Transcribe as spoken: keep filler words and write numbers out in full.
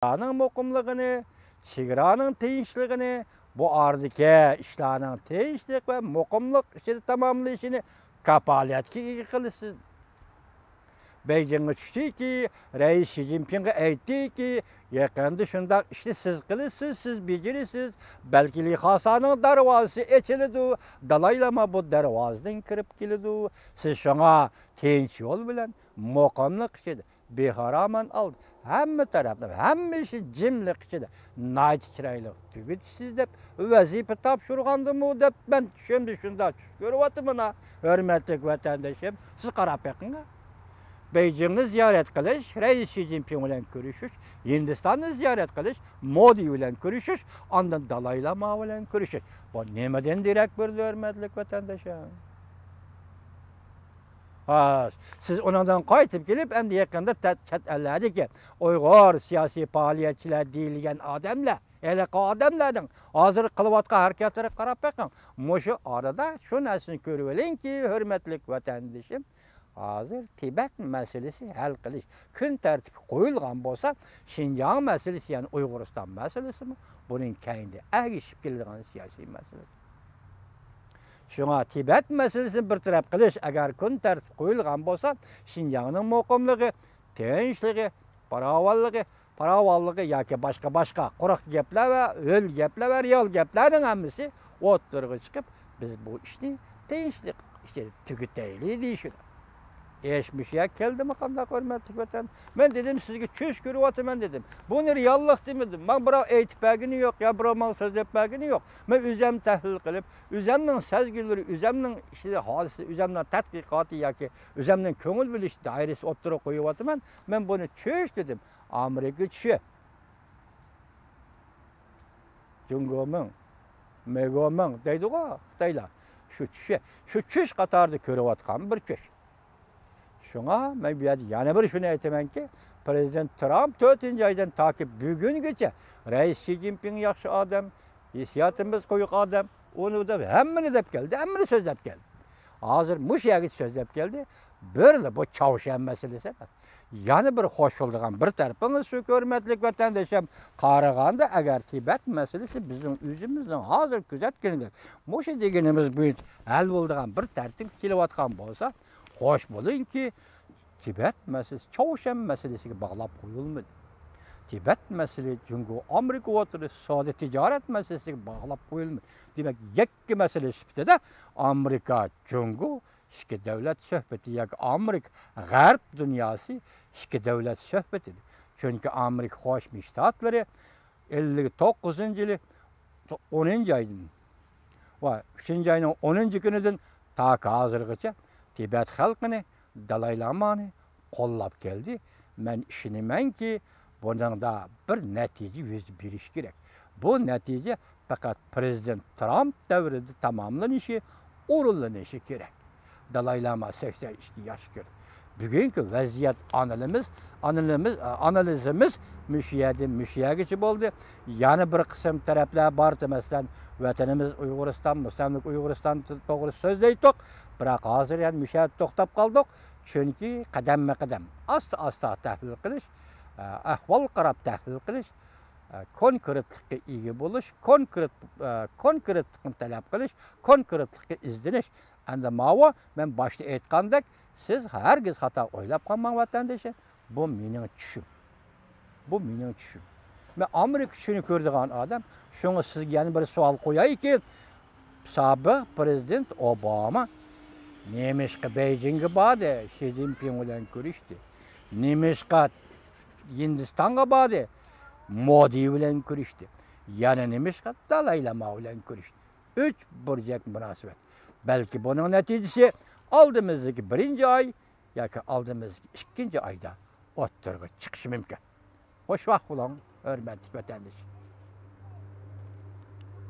چېگرانىڭ مۇقىملىقىنى، چېگرانىڭ تىنچلىقىنى، بۇ ئارىدىكى ئىشلارنىڭ تىنچلىق ۋە مۇقىملىق ئىچىدە تاماملىشىنى كاپالەتكە ئىگە قىلىسىز. بېيجىڭغا چۈشتىكى، رەئىس شى جىنپىڭغا ئېيتتىكى، يېقىندا شۇنداق ئىشنى سىز قىلىسىز، سىز بېجىرىسىز، بەلكى لىخاسانىڭ دەرۋازىسى ئېچىلىدۇ، دالاي لاما بۇ دەرۋازىدىن كىرىپ كېلىدۇ. سىز شۇڭا تىنچ يول بىلەن، مۇقىملىق ئىچىدە، بىخارامان ئالدى، ھەممە تەرەپلەم، ھەممە ئىشنى جىملىق ئىچىدە ناھايىتى چىرايلىق تۈگىتىسىز دەپ ۋەزىپە تاپشۇرغاندىمۇ دەپ مەن چۈشۈمدە شۇنداق چۈش كۆرۈۋاتىمەن ھە، ھۆرمەتلىك ۋەتەندىشىم. سىز قاراپ بېقىڭ ھە. بېيجىڭنى زىيارەت قىلىش، رەئىس شى جىنپىڭ بىلەن كۆرۈشۈش، ھىندىستاننى زىيارەت قىلىش، مودى بىلەن كۆرۈشۈش، ئاندىن دالاي لاما بىلەن كۆرۈشۈش. بۇ نېمىدىن دېرەك بېرىدۇ، ھۆرمەتلىك ۋەتەندىشىم؟ ھا، سىز ئۇنىڭدىن قايتىپ كېلىپ، ئەمدى يېقىندا تە-، چەت ئەللەردىكى ئۇيغۇر سىياسىي پائالىيەتچىلەر دېيىلگەن ئادەملەر، ھېلىقى ئادەملەرنىڭ ھازىر قىلىۋاتقان ھەرىكەتلىرىگە قاراپ بېقىڭ. مۇشۇ ئارىدا شۇ نەرسىنى كۆرۈۋېلىڭكى، ھۆرمەتلىك ۋەتەندىشىم، ھازىر تىبەت مەسىلىسى ھەل قىلىش كۈن تەرتىپكە قويۇلغان بولسا، شىنجاڭ مەسىلىسى، يەنى ئۇيغۇرىستان مەسىلىسىمۇ بۇنىڭ كەينىدە ئەگىشىپ كېلىدىغان سىياسىي مەسىلە. شۇڭا تىبەت مەسىلىسىنى بىر تەرەپ قىلىش ئەگەر كۈن تەرتىپكە قويۇلغان بولسا، شىنجاڭنىڭ مۇقىملىقى، تىنچلىقى، پاراۋانلىقى، پاراۋانلىقى ياكى باشقا-باشقا قۇرۇق گەپلەر ۋە ھۆل گەپلەر ۋە رېئال گەپلەرنىڭ ھەممىسى ئوتتۇرىغا چىقىپ، بىز بۇ ئىشنى تىنچلىق ئىچىدە تۈگىتەيلى دېيىشىدۇ. ئىش مۇشۇ يەرگە كەلدىمۇ قانداق، ھۆرمەتلىك ۋەتەن؟ مەن دېدىم، سىزگە چۈش كۆرۈۋاتىمەن دېدىم. بۇنى رېئاللىق دېمىدىم. ماڭا بىراۋ ئېيتىپ بەرگىنى يوق، يا بىراۋ ماڭا سۆزلەپ بەرگىنى يوق. مەن ئۆزۈم تەھلىل قىلىپ، ئۆزۈمنىڭ سەزگۈلىرى، ئۆزۈمنىڭ ئىشى، ھادىسە، ئۆزۈمنىڭ تەتقىقاتى ياكى ئۆزۈمنىڭ كۆڭۈل بۆلۈش دائىرىسى ئوتتۇرىغا قويۇۋاتىمەن. مەن بۇنى چۈش دېدىم. ئامېرىكا چۈشى. جۇڭگومىڭ، مېگومىڭ دەيدىغۇ خىتايلار. شۇ چۈشى، شۇ چۈش قاتارىدا كۆرۈۋاتقان بىر چۈش. شۇڭا مەن بۇ يەردە يەنە بىر شۇنى ئېيتىمەنكى، پىرېزىدېنت ترامپ تۆتىنچى ئايدىن تاكى بۈگۈنگىچە رەئىس شى جىنپىڭ ياخشى ئادەم، ھېسسىياتىمىز قويۇق ئادەم، ئۇنى دەپ ھەممىنى دەپ كەلدى، ھەممىنى سۆزلەپ كەلدى. ھازىر مۇشۇ يەرگىچە سۆزلەپ كەلدى. بىرلا بۇ چاۋشيەن مەسىلىسى ئەمەس. يەنە بىر خوش بولىدىغان بىر تەرىپىڭىز شۇكى، ھۆرمەتلىك ۋەتەندىشىم، قارىغاندا ئەگەر تىبەت مەسىلىسى بىزنىڭ ئۆزىمىزنىڭ ھازىر كۆزەتكىنىمىز، مۇشۇ دېگىنىمىز بويىچە ھەل بولىدىغان بىر تەرتىپكە كېلىۋاتقان بولسا، خوش بولۇڭكى، تىبەت مەسىلىسى چاۋشيەن مەسىلىسىگە باغلاپ قويۇلمىدى. تىبەت مەسىلىسى جۇڭگو ئامېرىكا ئوتتۇرىسىدا سودا تىجارەت مەسىلىسىگە باغلاپ قويۇلمىدى. دېمەك، يەككە مەسىلە سۈپىتىدە ئامېرىكا، جۇڭگو ئىككى دۆلەت سۆھبىتى ياكى ئامېرىكا غەرب دۇنياسى ئىككى دۆلەت سۆھبىتى. چۈنكى ئامېرىكا قوشما شتاتلىرى ئەللىك توققۇزىنچى يىلى ئونىنچى ئايدىن ۋە ئۈچىنچى ئاينىڭ ئونىنچى كۈنىدىن تاكى ھازىرغىچە تىبەت خەلقىنى، دالاي لامانى قوللاپ كەلدى. مەن ئىشىنىمەنكى، بۇنىڭدا بىر نەتىجە يۈز بېرىشى كېرەك. بۇ نەتىجە پەقەت پىرېزىدېنت ترامپ دەۋرىدە تاماملىنىشى، ئورۇنلىنىشى كېرەك. دالاي لاما سەكسەن ئىككى ياشقا كىردى. بۈگۈنكى ۋەزىيەت ئانىلىمىز، ئانىلىمىز، ئانالىزىمىز مۇشۇ يەردىن مۇشۇ يەرگىچە بولدى. يەنە بىر قىسىم تەرەپلەر بار، مەسىلەن، ۋەتىنىمىز ئۇيغۇرىستان، مۇستەملىكە ئۇيغۇرىستان توغرىسىدا سۆزلەيتتۇق. بىراق ھازىر يەنە مۇشۇ يەردە توختاپ قالدۇق. چۈنكى قەدەممۇ قەدەم، ئاستا ئاستا تەھلىل قىلىش، ئەھۋال قاراپ تەھلىل قىلىش، كونكرېتلىققا ئىگە بولۇش، كونكرېت، كونكرېتلىقنى تەلەپ قىلىش، كونكرېتلىققا ئىزدىنىش. ئەمدى ماۋۇ مەن باشتا ئېيتقاندەك، سىز ھەرگىز خاتا ئويلاپ قالماڭ، ۋەتەندىشىم. بۇ مېنىڭ چۈشۈم. بۇ مېنىڭ چۈشۈم. مەن ئامېرىكا چۈشىنى كۆرىدىغان ئادەم. شۇڭا سىزگە يەنە بىر سوئال قويايكى، سابىق پىرېزىدېنت ئوباما نېمىشقا بېيجىڭغا باردى، شى جىنپىڭ بىلەن كۆرۈشتى؟ نېمىشقا ھىندىستانغا باردى، مودى بىلەن كۆرۈشتى؟ يەنە نېمىشقا دالاي لاما بىلەن كۆرۈشتى؟ ئۈچ بۇرجەك مۇناسىۋەت. بەلكى بۇنىڭ نەتىجىسى ئالدىمىزدىكى بىرىنچى ئاي ياكى ئالدىمىزدىكى ئىككىنچى ئايدا ئوتتۇرىغا چىقىشى مۇمكىن. خوش ۋاقىت بولۇڭ، ھۆرمەتلىك ۋەتەندىشىم.